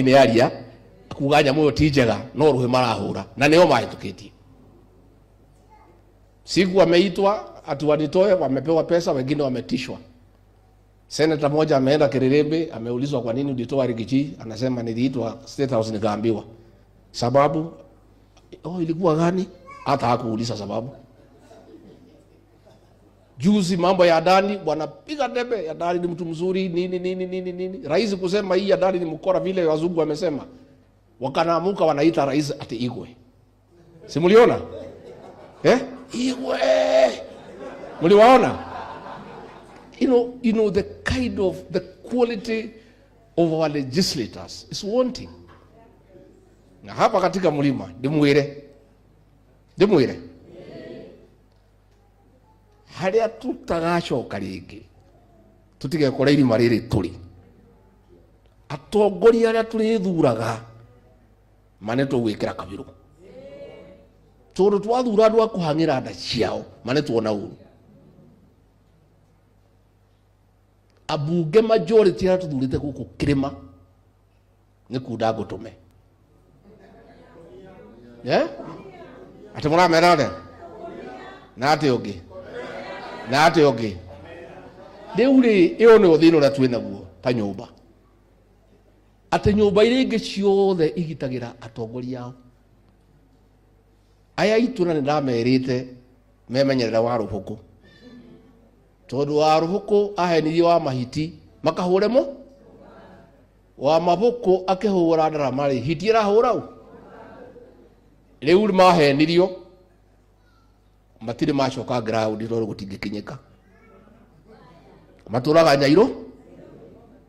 Nĩ aria kuga nyamũ ĩyo ti njega, no rũhĩ marahũra na nĩo mahĩtũkĩtie. Siku wameitwa ati wanitoe, wamepewa pesa, wengine wametishwa. Seneta moja ameenda Kiririmbi, ameulizwa kwa nini ulitoa Riggy G, anasema niliitwa State House nikaambiwa. Sababu oh, ilikuwa gani? Hata hakuuliza sababu. Juzi mambo ya Adani, wanapiga debe, Adani ni mtu mzuri nini nini nini nini. Rais kusema hii Adani ni mkora vile wazungu wamesema. Wakanaamuka wanaita rais ati Igwe. Si mliona? Eh? Igwe. Mliwaona? You know the kind of the quality of our legislators is wanting. Na hapa katika mlima ndimwire. Ndimwire. Haria tutagacoka ringi tutigekora irima riri turi atongoria aria turithuraga mane tugwikira kabiru tondu twathura andu a kuhangira nda ciao mane tuona uru abunge majority aria tuthurite guku kirima ni kunda ngutume. Yeah? Ati muramera atia na ati ungi na ati ungi riu ri iyo ni thina uria twi naguo ta nyumba ati nyumba iria ingi ciothe igitagira atongoria ao aya itu na nindamerite memenyerera wa ruhuku tondu wa ruhuku ahenirie wa mahiti makahure mo wa mabuku akihura ndarama ri hiti irahura u riu mahenirio matirĩ macoka ground tondũ gũtingĩkinyĩka matũraga nyairo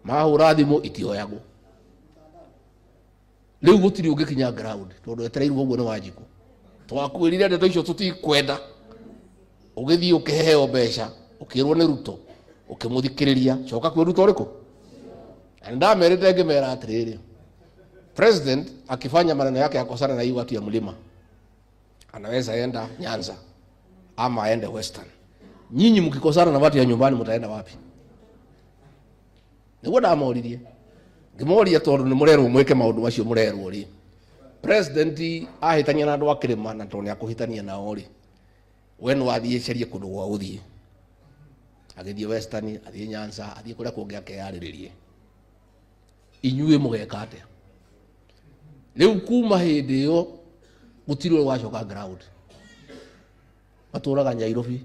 mahũra thimũ itioyagwo rĩu gũtirĩ ũngĩkinya ground tondũ etereirwo ũguo nĩ Wanjikũ. Twakwĩrire ndeto icio tũtikwenda, ũgĩthiĩ ũkĩheo mbeca ũkĩrwo nĩ Ruto ũkĩmũthikĩrĩria, coka kwĩ Ruto ũrĩkũ? Na nĩndamerĩte ngĩmera atĩrĩrĩ, president akifanya maneno yake akosana na hii watu ya mlima anaweza enda Nyanza ama aende Western. Nyinyi mkikosana na watu ya nyumbani mtaenda wapi? Niguo ndamoririe ngimoria tondu ni murerwo mwike maundu macio murerwo ri. President ahitania na andu a kirima na tondu ni akuhitania nao ri, we no athie carie kundu gwa guthie, agithie Western, athie Nyanza, athie kuria kungi akeyariririe. Inyuĩ mũgeka atĩa? Rĩu kuma hĩndĩ ĩyo gũtirĩ ũrĩ wacoka ground. Matũraga Nyairobi,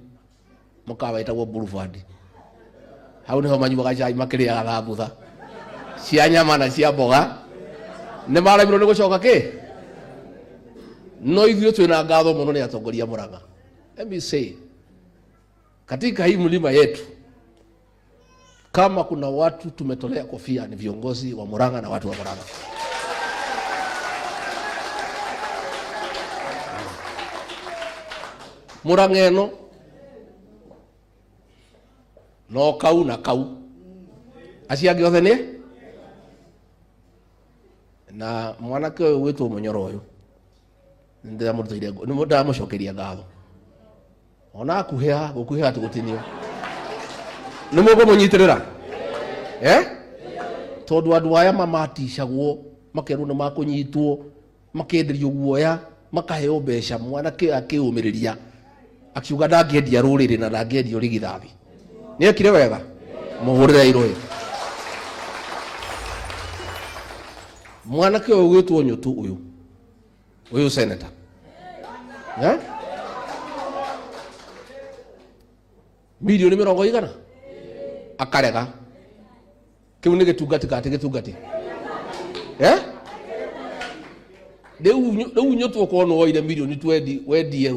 mũkawa wĩtagwo Boulevard. Hau nĩho manyuaga cai makĩrĩaga thambutha cia nyama na cia mboga. Nĩ maremirwo nĩ gũcoka kĩ? No ithuĩ twĩna ngatho mũno nĩ atongoria Murang'a. Let me say, katika hii mlima yetu kama kuna watu tumetolea kofia ni viongozi wa Murang'a na watu wa Murang'a. Murang'a ĩno no kau na kau acio angĩ othe nĩ na mwanake ũyũ gwĩtwo Mũnyoro ũyũ nĩndĩramũrutĩire, nĩndamũcokeria ngatho ona akuhĩha gũkuhĩha tũgũtinio nĩ mũkũmũnyitĩrĩra eh? Tondũ andũ aya mamaticagwo makerwo nĩ makũnyitwo makenderio guoya makaheo mbeca mwanake akĩũmĩrĩria akiuga ndangĩendia rũrĩrĩ na ndangĩendia ũrigithathi. Nĩ ekire wega, mũhũrĩre irũĩ. Mwanake ũyũ gwĩtwo Nyũtũ ũyũ ũyũ senator eh? Milioni mĩrongo igana akarega kĩu nĩ gĩtungati kana ti gĩtungati eh? Rĩu Nyũtũ okorwo nĩ woire milioni 20 wendie.